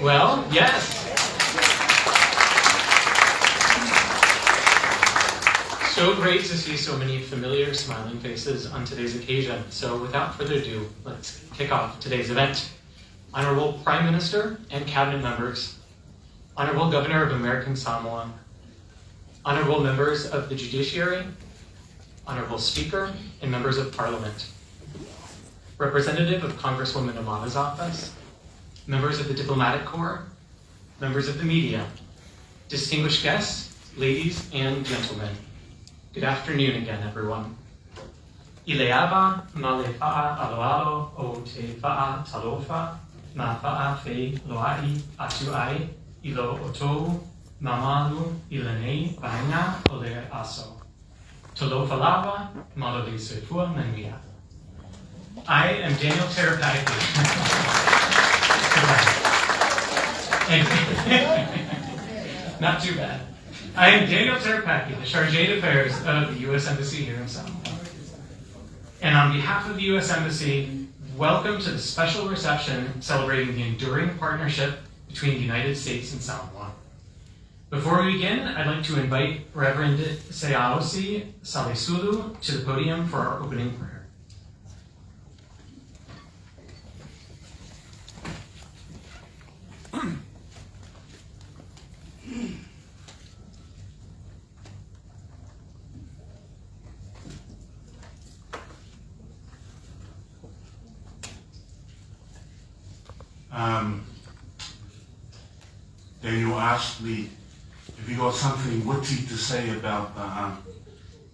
Well, yes. So great to see so many familiar smiling faces on today's occasion. So without further ado, let's kick off today's event. Honorable Prime Minister and Cabinet members, Honorable Governor of American Samoa, Honorable members of the Judiciary, Honorable Speaker, and members of Parliament, Representative of Congresswoman Obama's office, members of the Diplomatic Corps, members of the media, distinguished guests, ladies and gentlemen. Good afternoon again, everyone. I le ava ma le faaaloalo o te faatalofa ma faafeiloai atu ai i lo outou mamalu i lenei vaega o le aso. Talofa lava, malo le soifua manuia. I am Daniel Tereapii. Not too bad. I am Daniel Tereapii, the Charge d'Affaires of the U.S. Embassy here in Samoa. And on behalf of the U.S. Embassy, welcome to the special reception celebrating the enduring partnership between the United States and Samoa. Before we begin, I'd like to invite Reverend Seaosi Salesulu to the podium for our opening prayer. Daniel asked me if you got something witty to say about the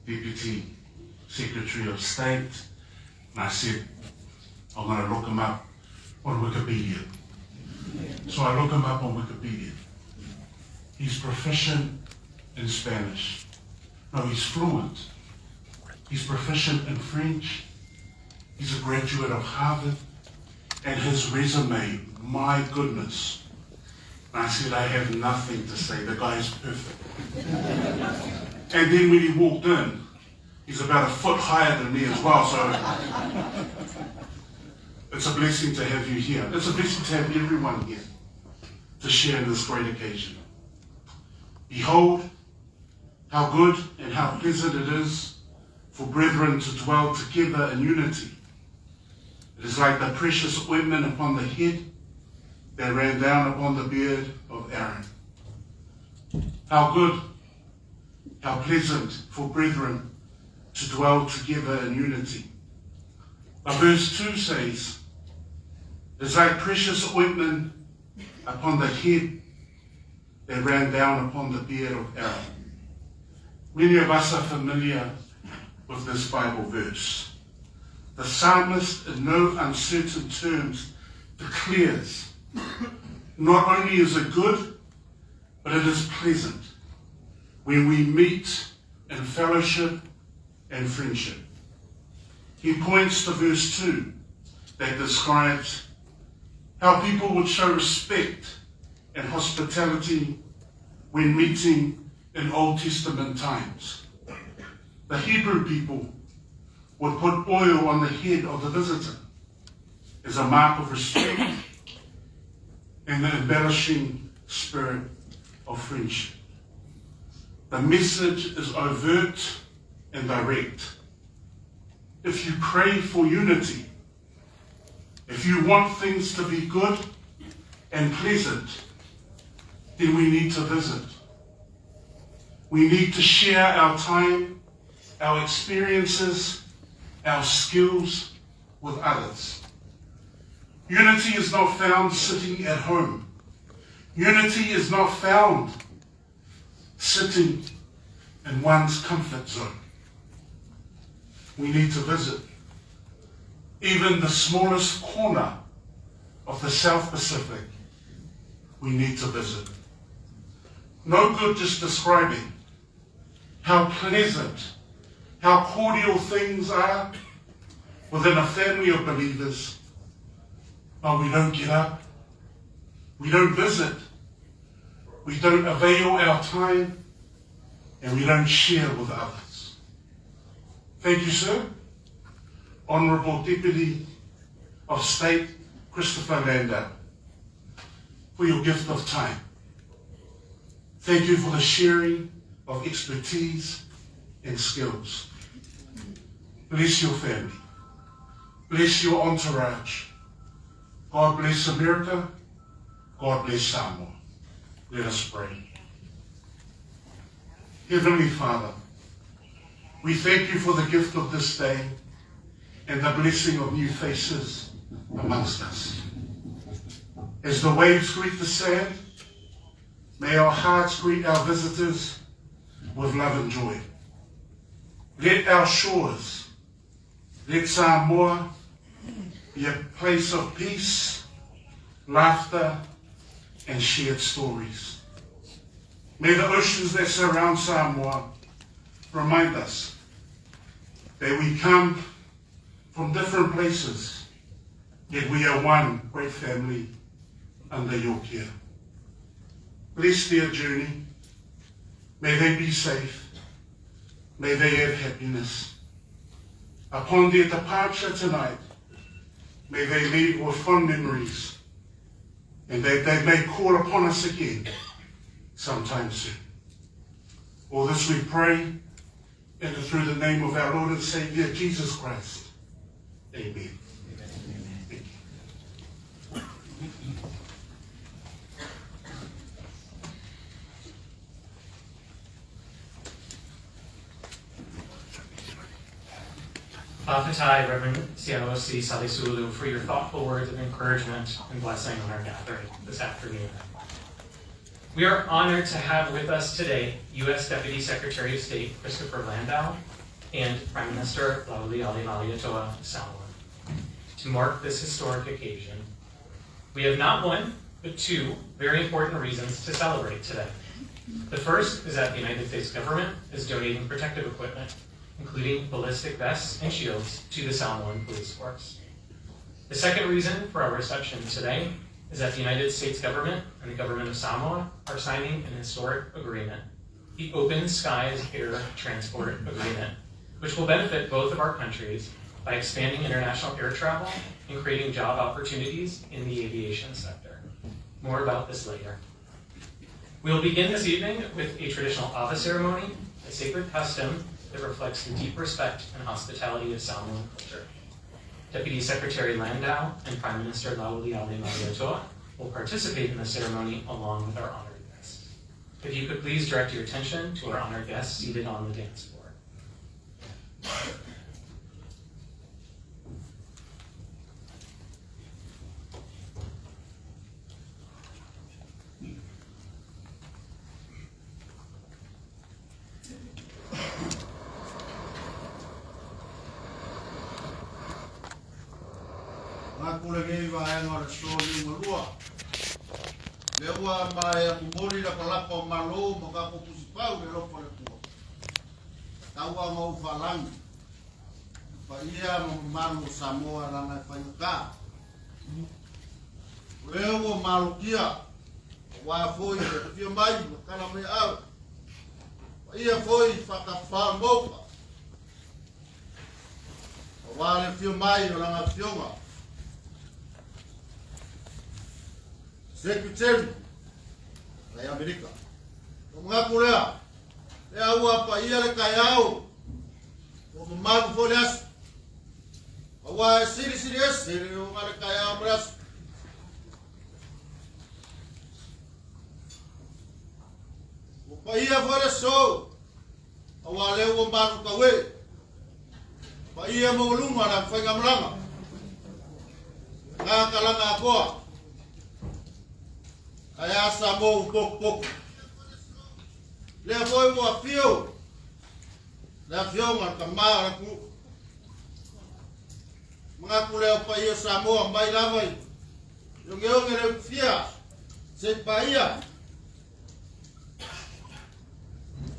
Deputy Secretary of State. And I said, I'm going to look him up on Wikipedia. So I look him up on Wikipedia. He's proficient in Spanish. No, he's fluent. He's proficient in French. He's a graduate of Harvard. And his resume, my goodness. And I said, I have nothing to say. The guy is perfect. And then when he walked in, he's about a foot higher than me as well. So it's a blessing to have you here. It's a blessing to have everyone here to share in this great occasion. Behold, how good and how pleasant it is for brethren to dwell together in unity. It is like the precious ointment upon the head that ran down upon the beard of Aaron. How good, how pleasant for brethren to dwell together in unity. But verse 2 says, it is like precious ointment upon the head that ran down upon the beard of Aaron. Many of us are familiar with this Bible verse. The psalmist, in no uncertain terms, declares, not only is it good, but it is pleasant when we meet in fellowship and friendship. He points to verse 2 that describes how people would show respect and hospitality when meeting in Old Testament times. The Hebrew people would put oil on the head of the visitor as a mark of respect and the embellishing spirit of friendship. The message is overt and direct. If you pray for unity, if you want things to be good and pleasant, then we need to visit. We need to share our time, our experiences, our skills with others. Unity is not found sitting at home. Unity is not found sitting in one's comfort zone. We need to visit even the smallest corner of the South Pacific. We need to visit. No good just describing how pleasant, how cordial things are within a family of believers, but we don't get up, we don't visit, we don't avail our time, and we don't share with others. Thank you, sir. Honourable Deputy of State Christopher Landau. for your gift of time. Thank you for the sharing of expertise and skills. Bless your family. Bless your entourage. God bless America. God bless Samoa. Let us pray. Heavenly Father, we thank you for the gift of this day and the blessing of new faces amongst us. As the waves greet the sand, may our hearts greet our visitors with love and joy. Let our shores, let Samoa be a place of peace, laughter, and shared stories. May the oceans that surround Samoa remind us that we come from different places, yet we are one great family under your care. Bless their journey. May they be safe. May they have happiness. Upon their departure tonight, may they leave with fond memories and that they may call upon us again sometime soon. All this we pray and through the name of our Lord and Savior Jesus Christ. Amen. Thank you. Fa'afetai, Reverend Siaosi Salesulu, for your thoughtful words of encouragement and blessing on our gathering this afternoon. We are honored to have with us today U.S. Deputy Secretary of State Christopher Landau and Prime Minister Laaulialemalietoa Samoa to mark this historic occasion. We have not one, but two very important reasons to celebrate today. The first is that the United States government is donating protective equipment, including ballistic vests and shields, to the Samoan police force. The second reason for our reception today is that the United States government and the government of Samoa are signing an historic agreement, the Open Skies Air Transport Agreement, which will benefit both of our countries by expanding international air travel and creating job opportunities in the aviation sector. More about this later. We will begin this evening with a traditional ava ceremony, a sacred custom that reflects the deep respect and hospitality of Samoan culture. Deputy Secretary Landau and Prime Minister Laaulialemalietoa will participate in the ceremony along with our honored guests. If you could please direct your attention to our honored guests seated on the dance floor. Ngaku lenei vaega o le aso liugalua. Lea ua maea momoli lapalapa o Malo ma tatou tusipau i le alofa o le Atua. Taua ma ou faalagi i paia ma mamalu o Samoa leaga e faigata. O lea ua malotia aua foi le afio mai ma tala mai au. Paia foi i faatafafā o le Maota. Aua le afio mai o lana afioga Secretary mai Amerika. O manatu lea, lea ua paia le taeao, ua mamalu foi le aso. Aua e silisili ese le oga le taeao ma le aso. Ua paia foi le aso, aua lea ua malu taue. Paia maualuga le faigamalaga. Ngā kalanga atoa. Ae a Samoa ua potopoto. Lea foi ua afio le afioga le tama o le atunuu. Manatu lea o paia o Samoa mai lava i ogeoge le utufia se i paia.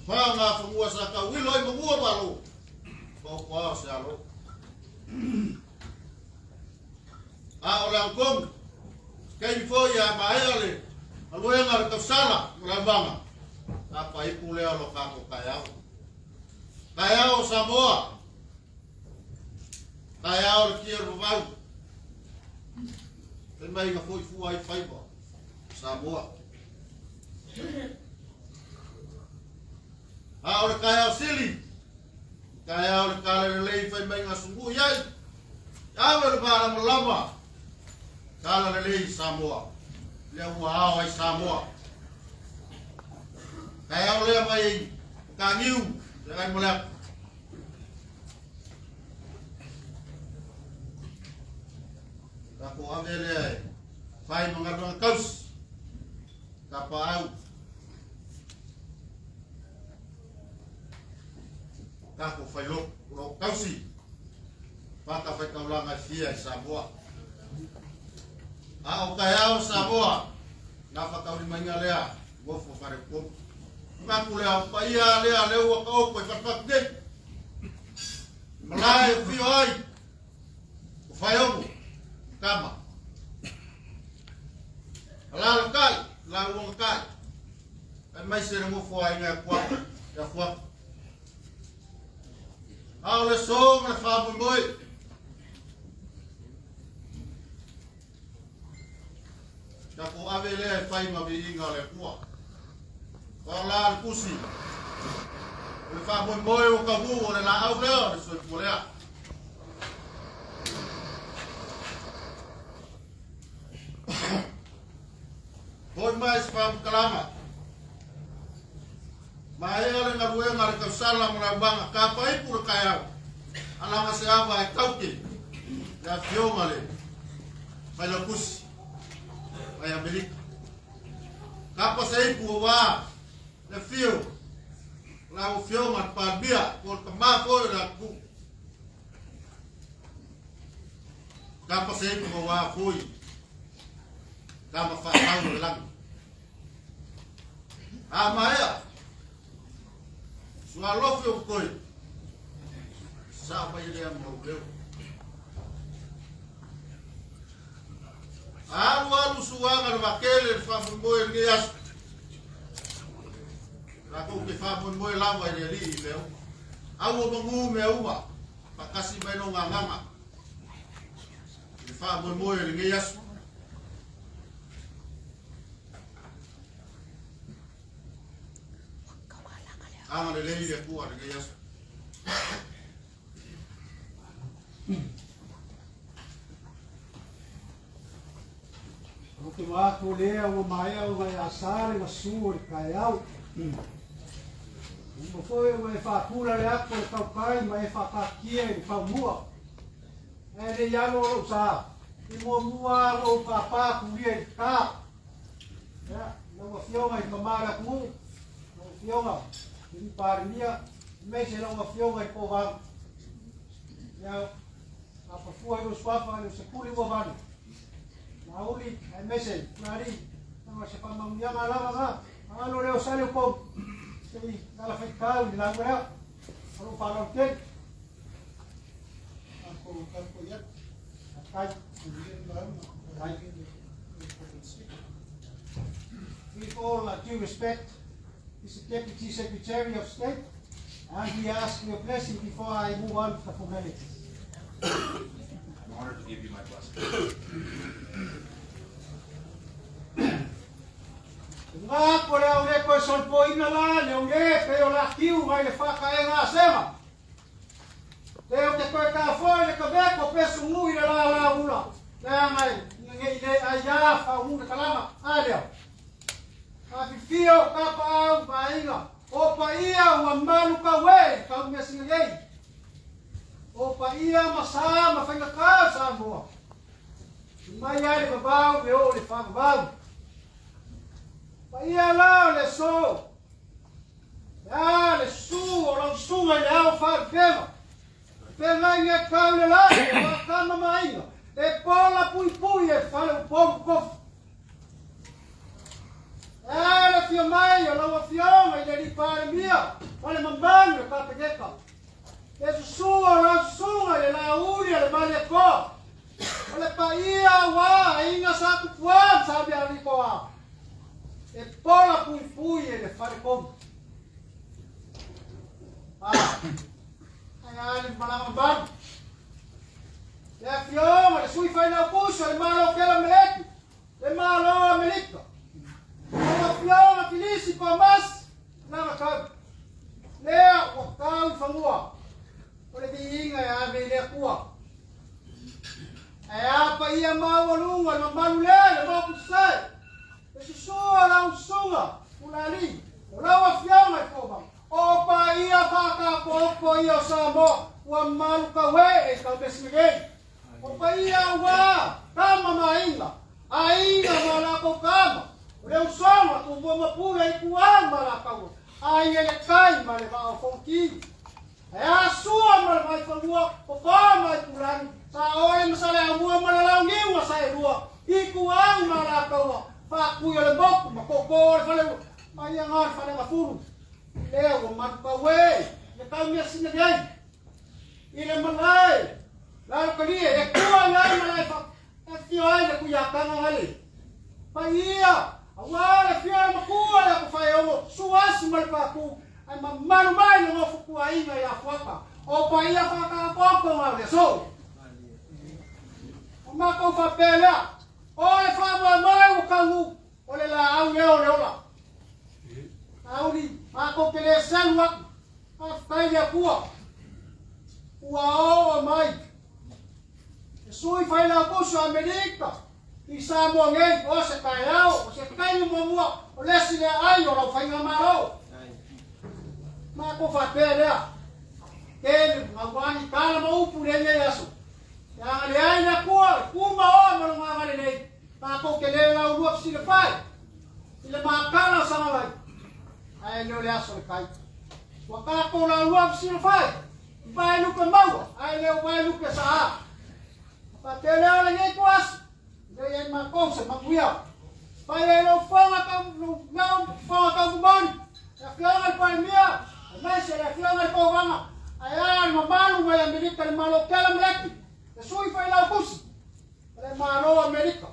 Fa ngā fanua sa tauilo ai manua malo. Paokoa o se alo. A o le autonu, se taimi foi a maea le galuega le tausala ma le aumaga, a paipu lea o lo tatou taeao. Taeao o Samoa, taeao o le tia o le vavau, fai mai na foi fua ai faiva. Samoa. A o le taeao sili, taeao le talalelei fai mai gasugui ai, ave le malamalama, talalelei Samoa, lea ua ao ai Samoa. Taeao lea mai Mataniu, feagai ma le atu. Tatou ave lea e fai ma galuega tausi, tapaau. Tatou fai lotu, o lo o tausi fatafaitaulaga e fia i Samoa. A o taeao Samoa, gafataulimaina lea nofo faaletonu. Manatu lea o paia lea lea ua taoto i fatufatu nei. Malae e fio ai, o Faeono, tama. Alalatai, la uagatai. Aemaise le nofo aiga e kuata, e afuata. A o le aso ma le faamoemoe. Tatou ave lea e fai ma viiga o le Atua. Paola le tusi. O le faamoemoe ua taunuu o le laau lea o le soifua lea. Hoi mai se faamatalaga. Maea le galuega a le tausala ma laumaga tapa ipu le taeao. Alaga se ava e tauke le afioga le Failautusi mai Amerika. Tapa se ipu aua le afio o lau afioga le Palemia po o le tama foi o le atunuu. Tapa se ipu aua foi tama faatau o le lagi. A maea, sualofi o toi, sao mai lea ma lou leo. Alu alu suaga le vakele le faamoemoe lenei aso. Latou te faamoemoe lava i le Alii i mea uma. Aua manu mea uma, faatasi mai lona agaga i le faamoemoe o lenei aso. Agalelei le Atua i lenei aso. Ou te vaatu lea ua maea ona e asa le gasu o le taeao. Uma foi ona e faapula le ato o le tautai ma e faataatia i le taumua. Ae le i alo o lou sa, i muamua lava ou pāpā tulia i le tā. Ia, lau Afioga i le Tama o le atunuu, lau Afioga i le Palemia, aemaise lau Afioga i Kovana. Ia, apafua i lou suafa i le sepuli ua valu. Mauli, aemaise, Tulaalii, o se faamanuiaga lava na. Alo lea o Sale o Pou, se i tala faitau i le lauga lea. O lou faaaloalo tele. With all due respect, Mr. Deputy Secretary of State, and we ask your blessing before I move on to the formalities. I'm honored to give you my blessing. Ngā ko le au le koe solpoina la, le au le pe o la kiu ngai le whakaenga a sema. Te o te koe ka foi le kawe ko pesu nui le la la ula. Le angai, nge i le ai ia fa u le kalama, a leo. Ka fifio ka pa au vainga, o pa ia ua malu ka we, ka mea singa nei. O pa ia ma sa ma whainga ka sa moa. Mai ai le vavau me o le whakavau. Pa ia la o le so. A le su o lau suga i le ao wharupema. Pega i e kau le la, e whakama mainga. E pola pui pui e whale upomu kofu. E le fia mai o lau afioga i le alii Palemia ma le mamalu le Kapeneta. Le susu o lau susuga i le lauli a le Malietoa. O le paia aua aiga sa tupua ma sa mealitoa. E pola puipui e le faletonu. A, ai a le malaga mamalu. Le afioga le sui failautusi o le Malo o Kela Meleki, le Malo o Amerika. isi pamasi laga tau. Lea ua tau i fanua o le viiga e ave i le Atua. Ae a paia maualuga le mamalu lea i le Maopu Sasae, e susua lau susuga Ulali, o lau afioga i Fova, o paia faatapopo ia o Samoa ua malu tauee i taumesina nei. O paia aua tama ma aiga, aiga ma latou tama, o le usoga Tumua ma Pule Ituau ma Alataua, aiga i le tai ma le vaa o Fonoti. Ae a Sua ma le Vaifanua, Fofo ma Aitulagi, Saole ma Saleaaumua ma le Launiu na Saelua, Ituau ma Alataua, Faatui o le Motu ma Tootoo o le Faleula, paia na o le Falegafulu, lea ua manutau e le taumeasina nei i le malae lalotalie e tua i ai malae fa e afio ai le Tuiataga na le paia aua le afio o le matua ia Tofaeono, Suasi ma le Patu ae mamalu mai le nofo tuaiga ia Fuata o paia faatapopo na o le aso. O matou faapea lea, o le faamoemoe ua taunuu o le laau lea o le ola. Auli, matou te le selu atu. Faafetai i le Atua ua oo mai le sui failautusi o Amerika i Samoa nei, o se taeao, o se taimi muamua, o le isi lea ai o lau faigamalo. Matou faapea lea, tele gauani tala ma upu i lenei aso. E agalelei le Atua i tu ma oe ma lona agalelei, tatou te le laulua fesilafai i le makala o Sagalai, ae le o le aso o le tai. Ua tatou laulua fesilafai i vaelupe maua, ae le o vaelupe saa. Faapea lea o lenei ituaso, e leai ai matou se manuia. Fai ai lou fofoga tau, lau fofoga taumomoli, le Afioga i le Palemia, aemaise le Afioga i le Kovana, ae a le mamalu mai Amerika i le Malo Kela ma Leki, le sui failautusi o le Malo o Amerika,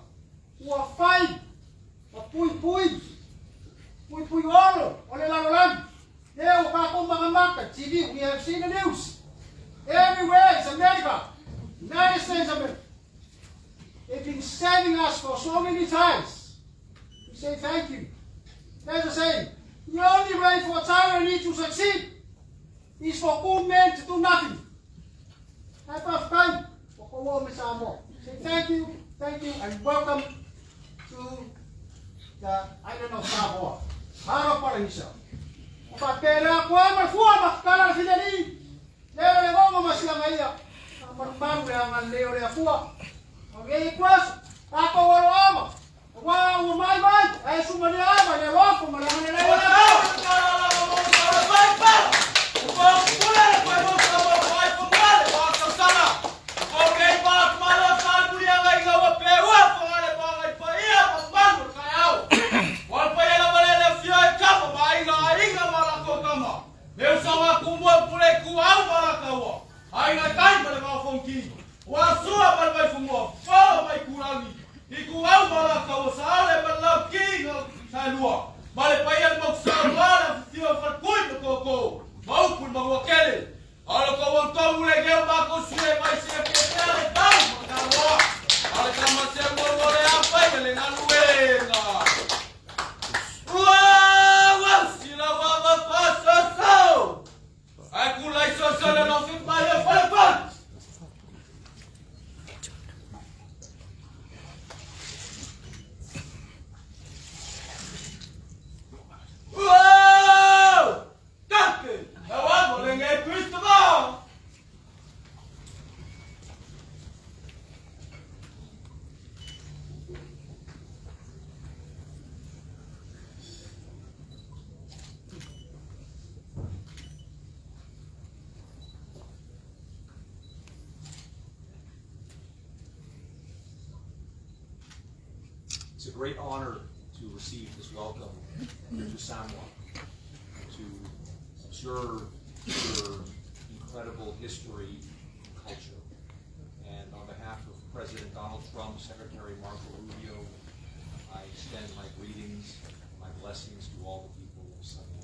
ua fai ma puipui, puipui olo o le lalolagi. Lea ua tatou matamata, TV, we have seen the news. Everywhere is America, United States of America. They've been saving us for so many times. We say thank you. There's a saying, the only way for tyranny to succeed is for good men to do nothing. Ae faafetai, ua tou oo mai Samoa. Say thank you, and welcome to the island of Samoa. Part of Polynesia. O faapea lea atu ai ma le fua ma tatala le fileli. Lele le gogo ma silaga ia. A malumalu le agalelei o le Atua. O nei ituaso, tatou aloaga, aua ua mai mai, ae sumalia ava i le alofa ma le agalelei o le Atua. It's a great honor to receive this welcome here to Samoa, to observe your incredible history and culture. And on behalf of President Donald Trump, Secretary Marco Rubio, I extend my greetings and my blessings to all the people of Samoa.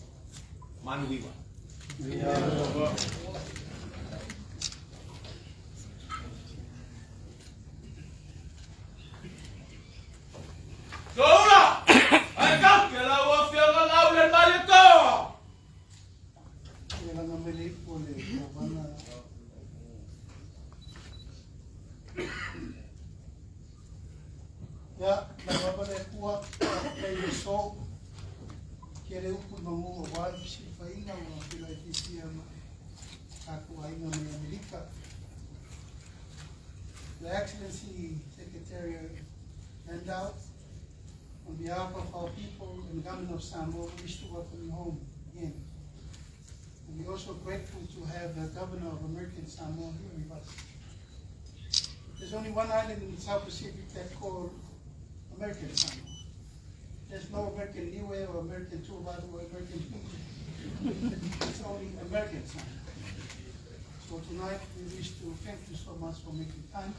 Manuiwa. Soula! Ai kau ke lau afioga lau le Lava le Atua, faafetai i le aso, tele upu i magu aua le fesilafaiga ua feiloai fiafia ma tatou aiga mai Amerika. Your Excellency Secretary Lindau, on behalf of our people and government of Samoa, we wish to welcome you home again. And we're also grateful to have the governor of American Samoa here with us. There's only one island in the South Pacific that called American Samoa. There's no American Niue or American Tuvalu or American Fiji. It's only American Samoa. So tonight we wish to thank you so much for making time.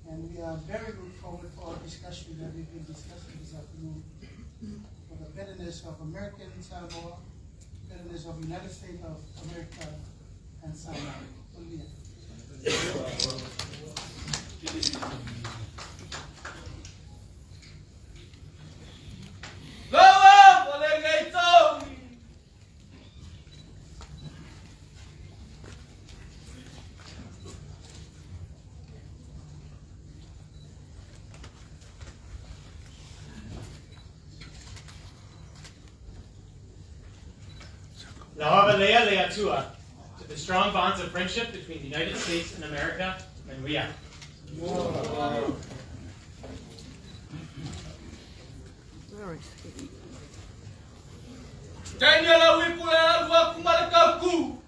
And we are very look forward for our discussion that we've been discussing this afternoon for the betterness of American Samoa, betterness of United States of America and Samoa. Manuia. Lawa, o le taui. Lauava lea le Atua, to the strong bonds of friendship between the United States and America, Manuia. Kenya la wipu le alua kumale kauku.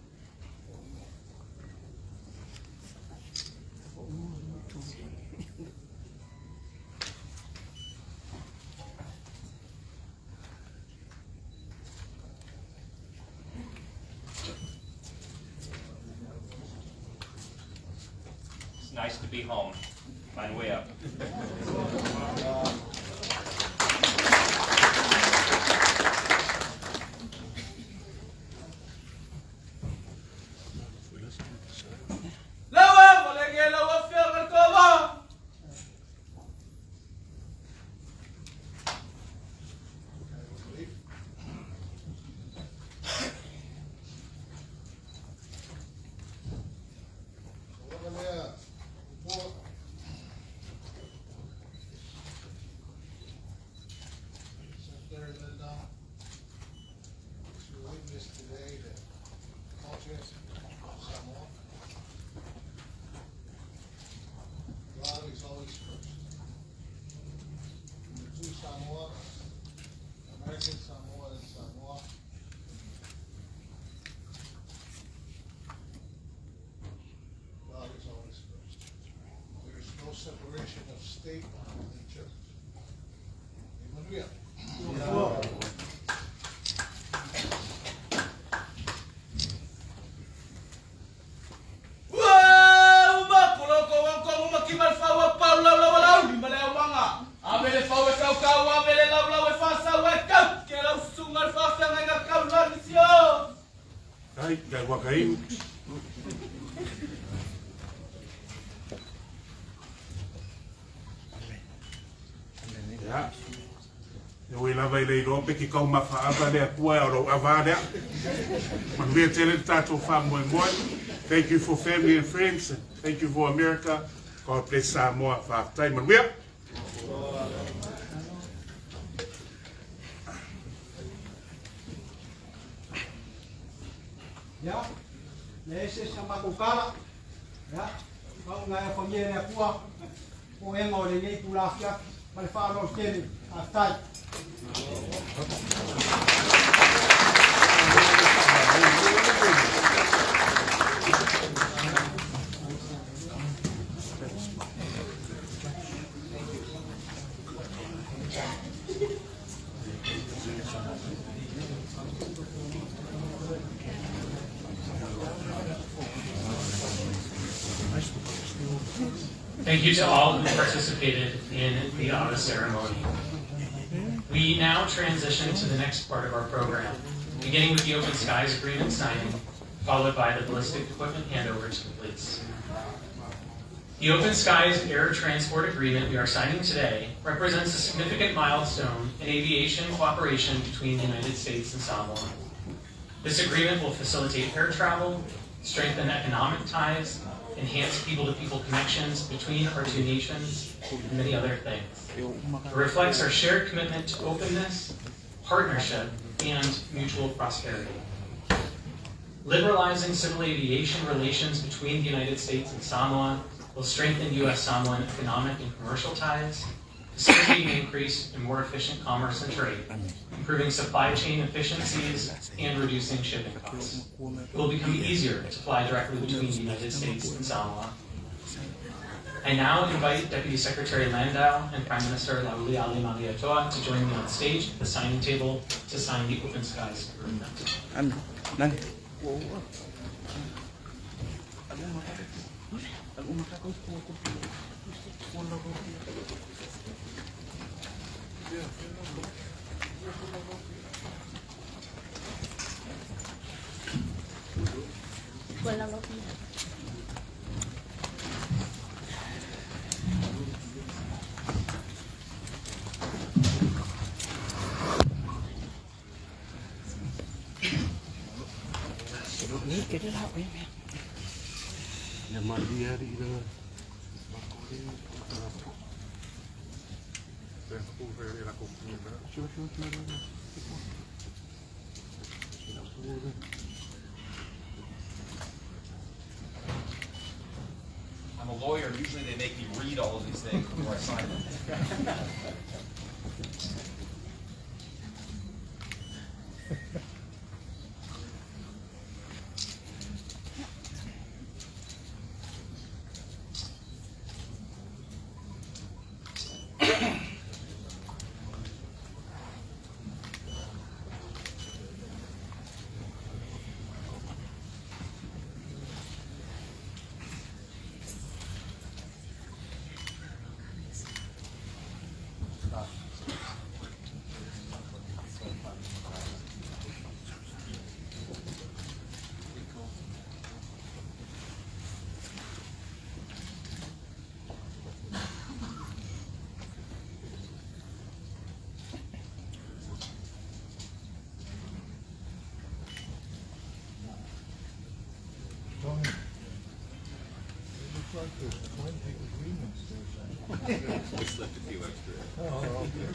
It's nice to be home. Manuia. Lawa, o le ge lawa fia kova. Lava lea, ua Secretary Lindau, to witness today the culture of Samoa. God is always first. The two Samoa, American Samoa and Samoa, God is always first. There is no separation of state and church. Manuia. Ua, uma koloko wa kongo makima le faua pau lau lau lau lima le aumanga. Ave le fau e kau kau, ave le lau lau e whasau e kau. Ke lau sunga le whawhianga i ngā kau lani sio. Ai, kai wakainu. Ia. E oi lava i le iloa pe ki kau mafaava le Atua e o lou avā lea. Manuia tele le tātou whāmoemoe. Thank you for family and friends. And thank you for America. God bless Samoa. Whātai. Manuia. Ia, le ese sa matou tala. Ia, au ngai afagia e le Atua poega o lenei itulā afiafi ma le faaaloalo tele. Faafetai. Thank you to all who participated in the Ava ceremony. We now transition to the next part of our program, beginning with the Open Skies Agreement signing, followed by the ballistic equipment handover to the police. The Open Skies Air Transport Agreement we are signing today represents a significant milestone in aviation cooperation between the United States and Samoa. This agreement will facilitate air travel, strengthen economic ties, enhance people-to-people connections between our two nations, and many other things. It reflects our shared commitment to openness, partnership, and mutual prosperity. Liberalizing civil aviation relations between the United States and Samoa will strengthen U.S. Samoan economic and commercial ties, facilitating an increase in more efficient commerce and trade, improving supply chain efficiencies, and reducing shipping costs. It will become easier to fly directly between the United States and Samoa. I now invite Deputy Secretary Landau and Prime Minister Laaulialemalietoa to join me on stage at the signing table to sign the Open Skies Agreement. I'm a lawyer, and usually they make me read all of these things before I sign them. Tony, it looks like there's 20 agreements there. We slipped a few extra. Oh, okay.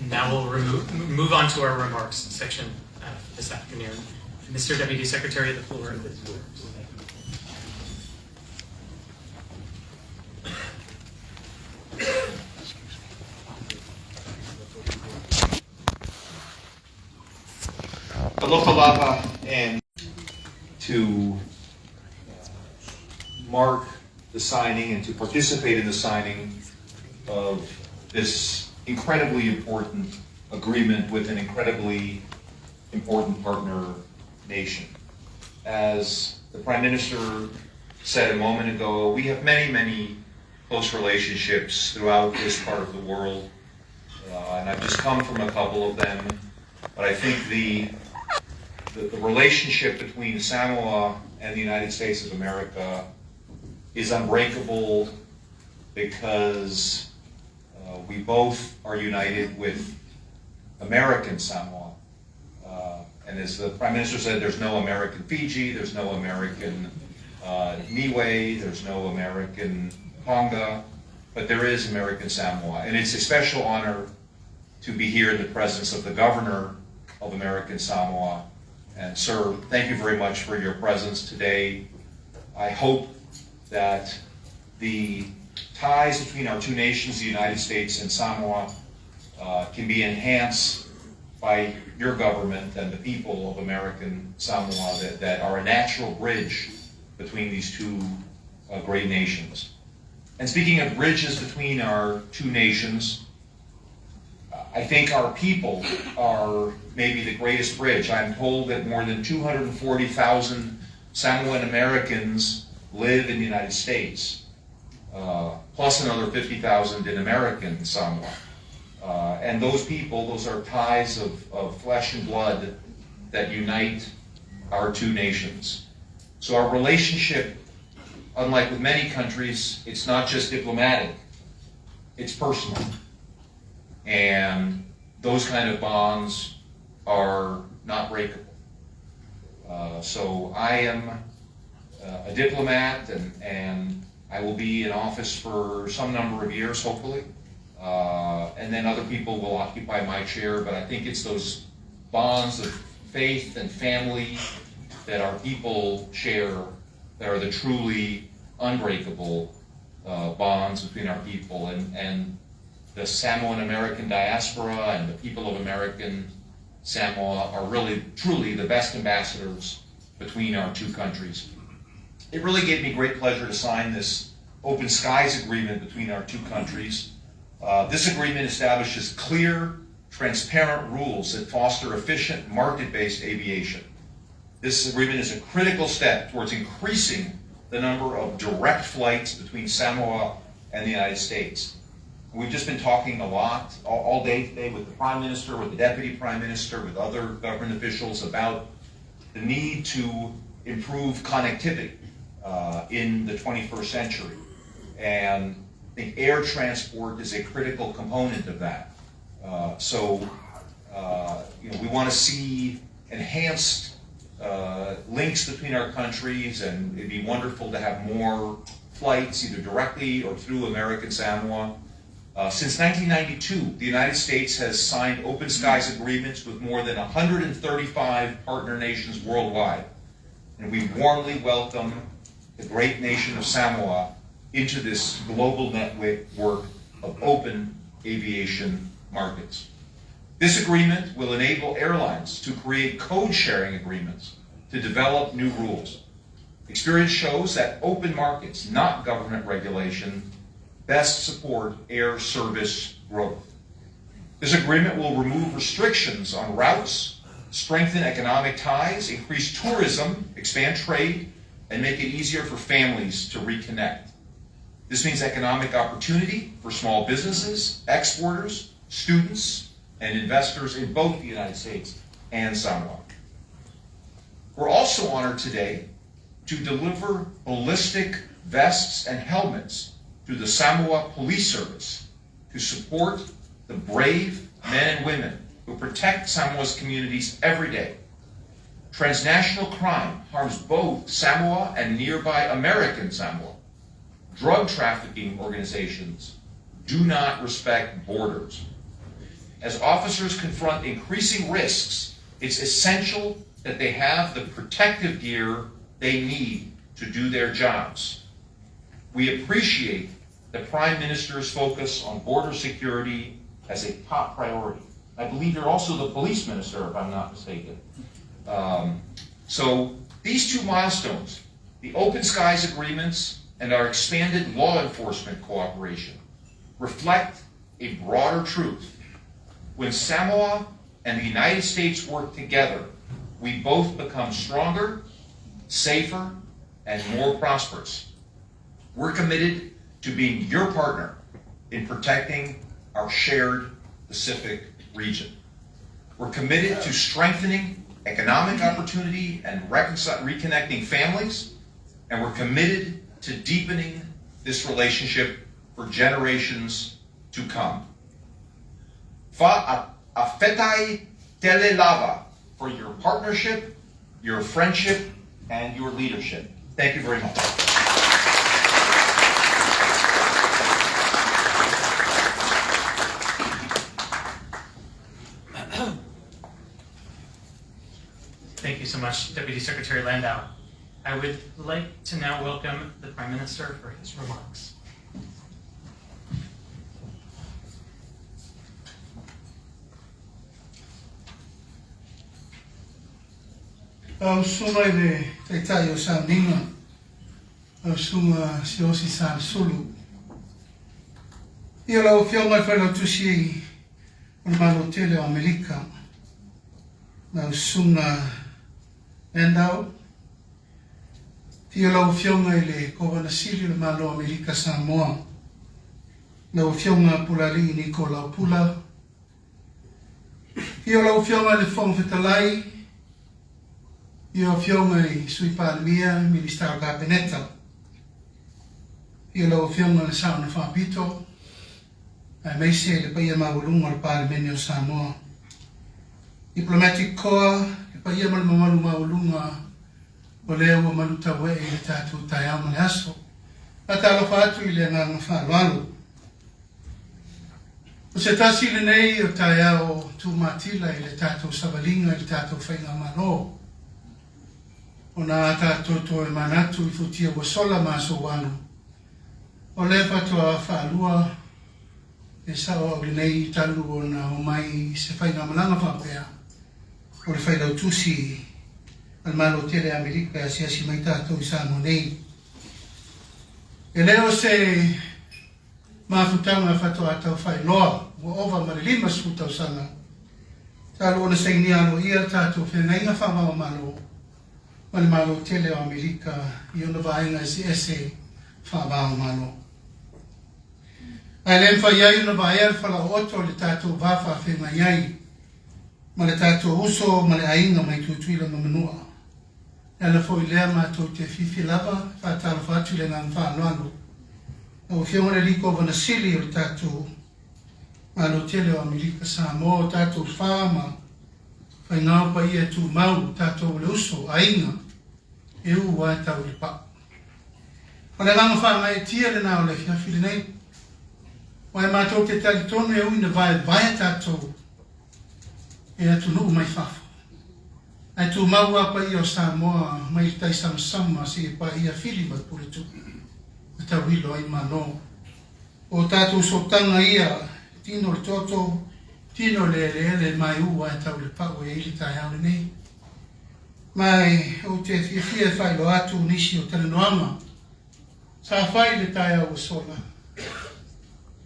Now we'll move on to our remarks section this afternoon. Mr. Deputy Secretary, the floor is yours. Alofa lava and to mark the signing and to participate in the signing of this incredibly important agreement with an incredibly important partner nation. As the Prime Minister said a moment ago, we have many, many close relationships throughout this part of the world, and I've just come from a couple of them, but I think the relationship between Samoa and the United States of America is unbreakable because we both are united with American Samoa. And as the Prime Minister said, there's no American Fiji, there's no American Niue, there's no American Tonga, but there is American Samoa. And it's a special honor to be here in the presence of the governor of American Samoa. And sir, thank you very much for your presence today. I hope that the ties between our two nations, the United States and Samoa, can be enhanced by your government and the people of American Samoa that are a natural bridge between these two great nations. And speaking of bridges between our two nations, I think our people are maybe the greatest bridge. I'm told that more than 240,000 Samoan Americans live in the United States, plus another 50,000 in American Samoa. And those people, those are ties of flesh and blood that unite our two nations. So our relationship, unlike with many countries, it's not just diplomatic, it's personal. And those kind of bonds are not breakable. So I am a diplomat, and I will be in office for some number of years, hopefully. And then other people will occupy my chair, but I think it's those bonds of faith and family that our people share that are the truly unbreakable bonds between our people. And the Samoan American diaspora and the people of American Samoa are really, truly the best ambassadors between our two countries. It really gave me great pleasure to sign this Open Skies Agreement between our two countries. This agreement establishes clear, transparent rules that foster efficient market-based aviation. This agreement is a critical step towards increasing the number of direct flights between Samoa and the United States. We've just been talking a lot all day today with the Prime Minister, with the Deputy Prime Minister, with other government officials about the need to improve connectivity in the 21st century. And I think air transport is a critical component of that. So we want to see enhanced links between our countries, and it'd be wonderful to have more flights either directly or through American Samoa. Since 1992, the United States has signed open skies agreements with more than 135 partner nations worldwide. And we warmly welcome the great nation of Samoa into this global network of open aviation markets. This agreement will enable airlines to create code-sharing agreements to develop new rules. Experience shows that open markets, not government regulation, best support air service growth. This agreement will remove restrictions on routes, strengthen economic ties, increase tourism, expand trade, and make it easier for families to reconnect. This means economic opportunity for small businesses, exporters, students, and investors in both the United States and Samoa. We're also honored today to deliver ballistic vests and helmets to the Samoa Police Service to support the brave men and women who protect Samoa's communities every day. Transnational crime harms both Samoa and nearby American Samoa. Drug trafficking organizations do not respect borders. As officers confront increasing risks, it's essential that they have the protective gear they need to do their jobs. We appreciate the Prime Minister's focus on border security as a top priority. I believe you're also the police minister, if I'm not mistaken. So these two milestones, the Open Skies agreements and our expanded law enforcement cooperation, reflect a broader truth. When Samoa and the United States work together, we both become stronger, safer, and more prosperous. We're committed to being your partner in protecting our shared Pacific region. We're committed to strengthening economic opportunity and reconnecting families, and we're committed to deepening this relationship for generations to come. Fa'afetai tele lava for your partnership, your friendship, and your leadership. Thank you very much. Thank you so much, Deputy Secretary Landau. I would like to now welcome the Prime Minister for his remarks. Lau Susuga i le Taitai o Sauniga, lau Susuga Siaosi Salesulu. Ia lau Afioga i le Failautusi o le Malo Tele o Amerika, lau Susuga Landau, afio lau Afioga i le Kovana Sili o le Malo o Amerika Samoa, lau Afioga Pulalii Niko Laupula, Afio lau Afioga i le Fofoga Fetalai, afio Afioga i Sui Palemia, Minisita o le Kapeneta. Afio lau Afioga i le Saona Faapito, aemaise le paia maualuga o le Palemene o Samoa. Diplomatic Corps, le paia ma le mamalu maualuga o lea ua malutauee i le tatou taeao ma le aso. Faatalofa atu i le agaga faaaloalo. O se tasi lenei o taeao tumatila i le tatou savaliga i le tatou faigamalo, ona a tatou toe manatu i futia ua sola ma aso ua alu, o lea faatoa faalua e sao au lenei talu ona omai i se faigamalaga faapea o le Failautusi a le Malo Tele Amerika e asiasi mai tatou i Samoa nei. E le o se mafutaga faatoa taufaailoa ua ova ma le 50 tausaga talu ona sainia aloaia le tatou feagaiga faavaomalo ma le Malo tele o Amerika i ona vaega eseese faavaomalo. Ae le mafai ai ona vaea le falaooto i le tatou va faafeagai ai ma le tatou uso ma le aiga mai Tutuila ma Manua. E ala foi lea matou te fiafia lava e faatalofa atu i le agaga faaaloalo lau Afioga i le Alii Kovana Sili o le tatou Malo tele o Amerika Samoa, o tatou fa ma faigao paia e tumau, o tatou o le uso, aiga, e u a e tau i le pau. O le agaga faagaeetia lena o le afiafi lenei, aua e matou te talitonu e ui ina vaevae tatou e atunuu mai fafo. Ae tumau lava paia o Samoa mai le tai samasama seia paia Fili ma le Puletuu na tauilo ai Malo. O tatou sootaga ia, le tino le toto, tino le eleele ma e u ae tau le pau e ai le taeao lenei. Ma e ou te fiafia e faailoa atu nisi o talanoaga sa fai i le taeao ua sola.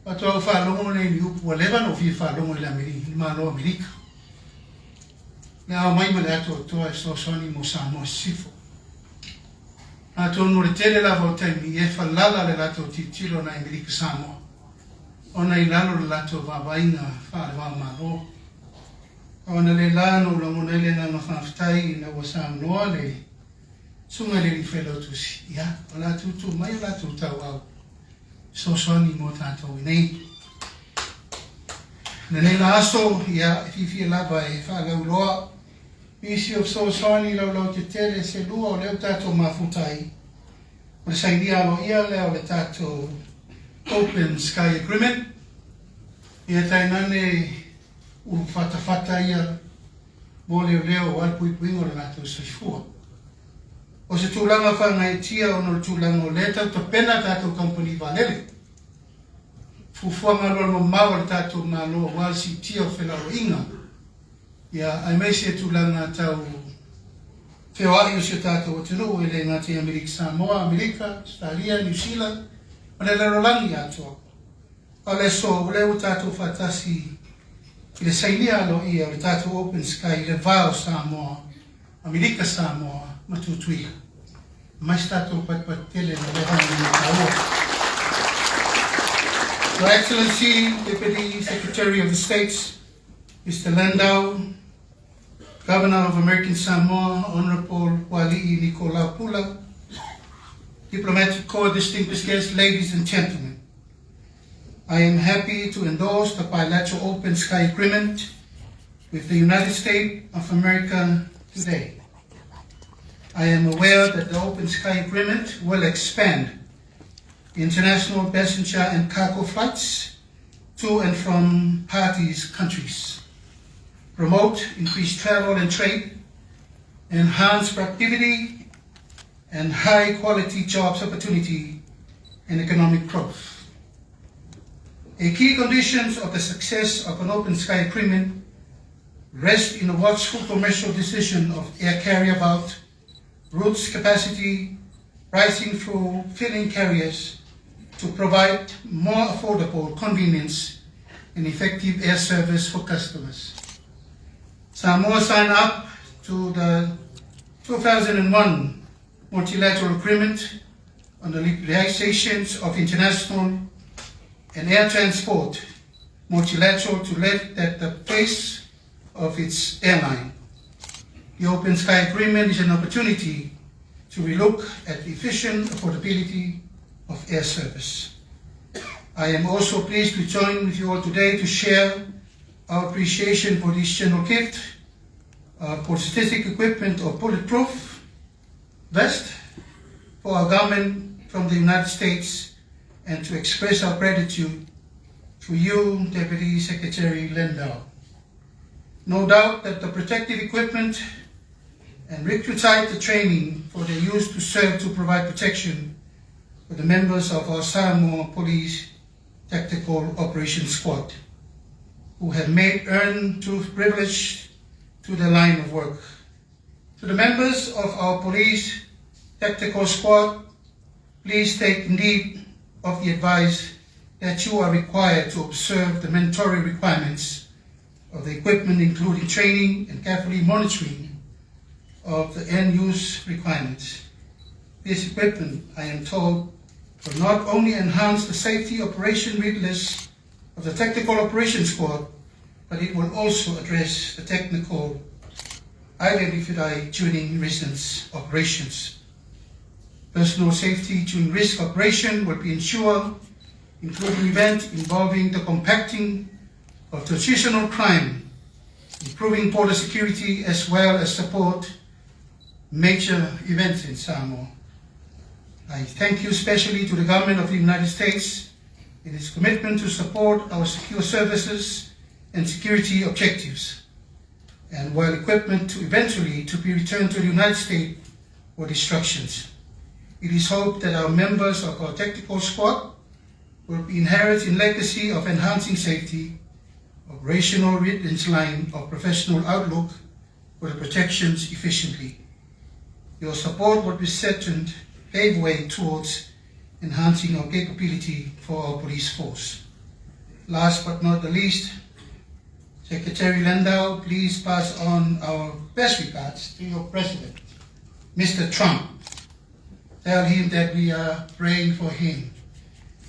Faatoa ou faalogo nei i ni upu ua leva ona ou fia faalogo i le le Malo o Amerika. Le ao mai ma le atoatoa e fesoasoani mo Samoa Sisifo. Atonu o le tele lava o taimi e falala le latou tilotilo nai Amerika Samoa ona i lalo le latou vaavaaiga faale-va-o-Malo. Ona le la na ou lagona ai le agaga faafetai ina ua saunoa le Susuga i le Alii Failautusi, ia, o le a tuutuu mai o latou tauau fesoasoani mo tatou i nei. Lenei la aso, ia, e fiafia lava e faalauiloa nisi o fesoasoani laulautetele se lua o lea ua tatou mafuta ai. O le sainia aloaia lea o le tatou Open Sky Agreement, ia tainane ulu fatafata ia. mo leoleo aua le puipuiga o le latou soifua. O se tulaga faagaeetia ona o le tulaga o lea e tau tapena tatou kamupani vaalele. Fuafuaga alualumamao a le tatou Malo aua le siitia o felauaiga, ia, aemaise tulaga tau feoai o si o tatou atunuu e le gata i Amerika Samoa, Amerika, Ausetalia, Niu Sila ma le lalolagi atoa. A o le aso, o lea ua tatou faatasi i le sainia aloaia o le tatou Open Sky i le va o Samoa, Amerika Samoa ma Tutuila. Aumai se tatou patupatu tele mo lea faamanuia taua. Your Excellency, Deputy Secretary of the States, Mr. Landau, Governor of American Samoa, Honorable Ualii Nikolao Pula, Diplomatic Corps, distinguished guests, ladies and gentlemen. I am happy to endorse the bilateral open sky agreement with the United States of America today. I am aware that the open sky agreement will expand international passenger and cargo flights to and from parties' countries, promote increased travel and trade, enhance productivity and high quality jobs opportunity and economic growth. A key conditions of the success of an open sky agreement rest in a watchful commercial decision of air carrier about routes capacity pricing through filling carriers to provide more affordable convenience and effective air service for customers. Samoa signed up to the 2001 multilateral agreement on the liberalizations of international and air transport multilateral to let at the pace of its airline. The Open Sky Agreement is an opportunity to relook at the efficient affordability of air service. I am also pleased to join with you all today to share our appreciation for this general gift, prosthetic equipment of bulletproof vest for our government from the United States and to express our gratitude to you, Deputy Secretary Lendau. No doubt that the protective equipment and requisite the training for their use to serve to provide protection for the members of our Samoa Police Tactical Operations Squad, who have made earned to privilege to their line of work. To the members of our Police Tactical Squad, please take indeed of the advice that you are required to observe the mandatory requirements of the equipment, including training and carefully monitoring of the end-use requirements. This equipment, I am told, will not only enhance the safety operation readiness of the Tactical Operations Squad, but it will also address the technical identified during recent operations. Personal safety during risk operation will be ensured, including events involving the compacting of traditional crime, improving border security as well as support major events in Samoa. I thank you especially to the government of the United States in its commitment to support our secure services and security objectives, and while equipment to eventually to be returned to the United States for destructions. It is hoped that our members of our tactical squad will inherit in legacy of enhancing safety, operational readiness line of professional outlook for the protections efficiently. Your support will be certain pave way towards enhancing our capability for our police force. Last but not the least, Secretary Landau, please pass on our best regards to your president, Mr. Trump. Tell him that we are praying for him.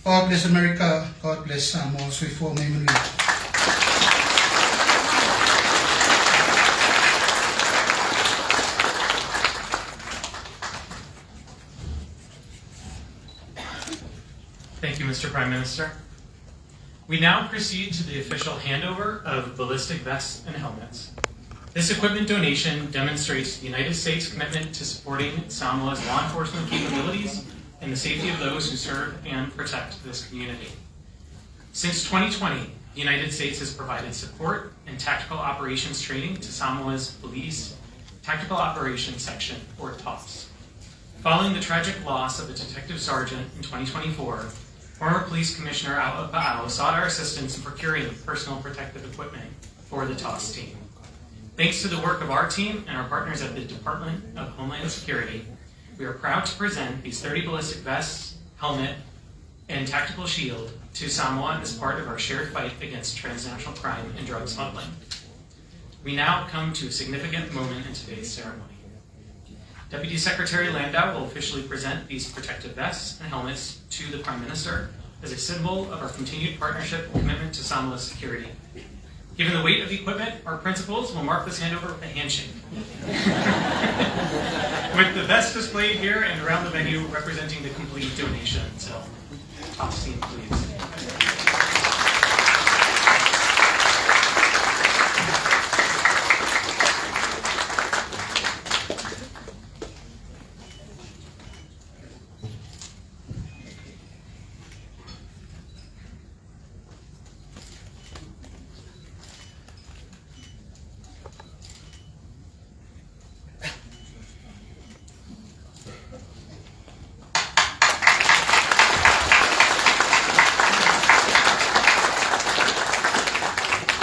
God bless America. God bless Samoa. Soifua ma ia manuia. Thank you, Mr. Prime Minister. We now proceed to the official handover of ballistic vests and helmets. This equipment donation demonstrates the United States' commitment to supporting Samoa's law enforcement capabilities and the safety of those who serve and protect this community. Since 2020, The United States has provided support and tactical operations training to Samoa's Police Tactical Operations Section, or TOS. Following the tragic loss of a detective sergeant in 2024, former Police Commissioner Au'apa'au sought our assistance in procuring personal protective equipment for the TOS team. Thanks to the work of our team and our partners at the Department of Homeland Security, we are proud to present these 30 ballistic vests, helmet, and tactical shield to Samoa as part of our shared fight against transnational crime and drug smuggling. We now come to a significant moment in today's ceremony. Deputy Secretary Landau will officially present these protective vests and helmets to the Prime Minister as a symbol of our continued partnership and commitment to Samoa's security. Given the weight of the equipment, our principals will mark this handover with a handshake. With the vest displayed here and around the venue representing the complete donation. So, top team, please.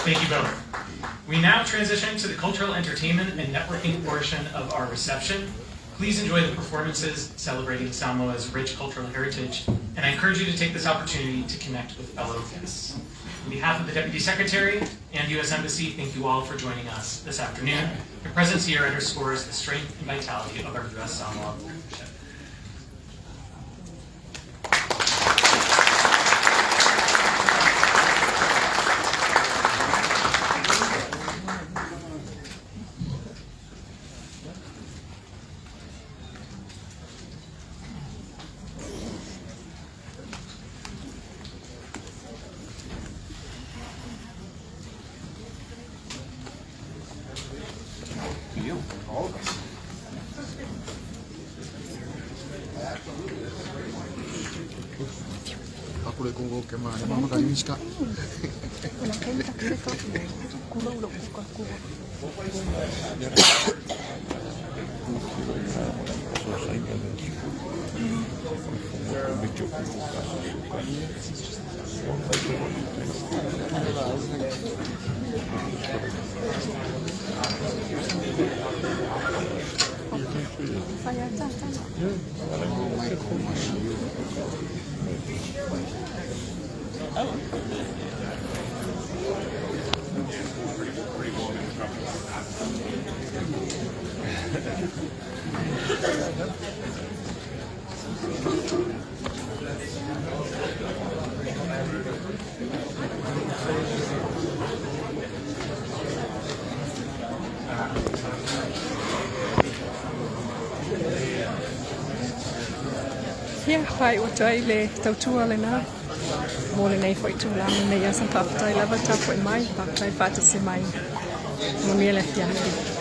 Thank you both. We now transition to the cultural entertainment and networking portion of our reception. Please enjoy the performances celebrating Samoa's rich cultural heritage, and I encourage you to take this opportunity to connect with fellow guests. On behalf of the Deputy Secretary and U.S. Embassy, thank you all for joining us this afternoon. Your presence here underscores the strength and vitality of our U.S. Samoa partnership. You, all of us. あこれ今後まあ山中由一か。Ia, faai'u atu ai le tautua lenā mo lenei fo'i tulaga lenei aso. Faafetai lava tapua'i mai, faafetai faatasi mai. Manuia le afiafi.